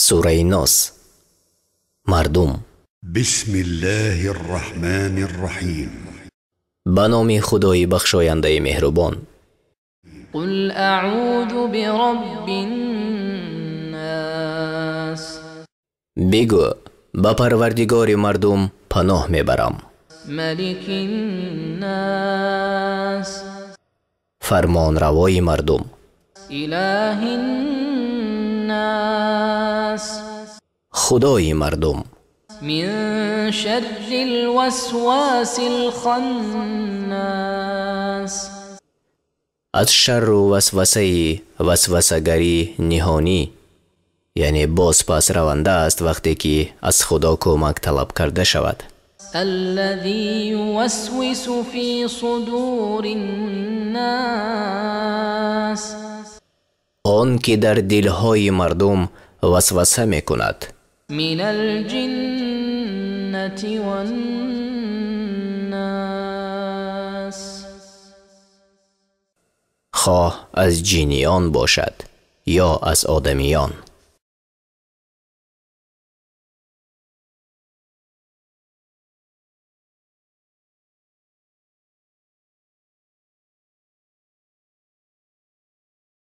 Сураи Нос. Мардум. بسم الله الرحمن الرحيم. Ба номи Худои бахшояндаи меҳрубон. قل أعوذ برب الناس. Бигӯ, ба Парвардигори мардум паноҳ мебарам. ملك الناس. Фармонравои мардум. إله الناس. Худои мардум. من شر الوسواس الخناس. Аз шарру васвасаи васвасагари ниҳонӣ, яъне бозпас раванда аст, вақте ки аз Худо кӯмак талаб карда шавад. الذي يوسوس في صدور الناس. Он ки дар дилҳои мардум васваса мекунад. من الجنة والناس. Хоҳ аз ҷиниён бошад ё аз одамиён.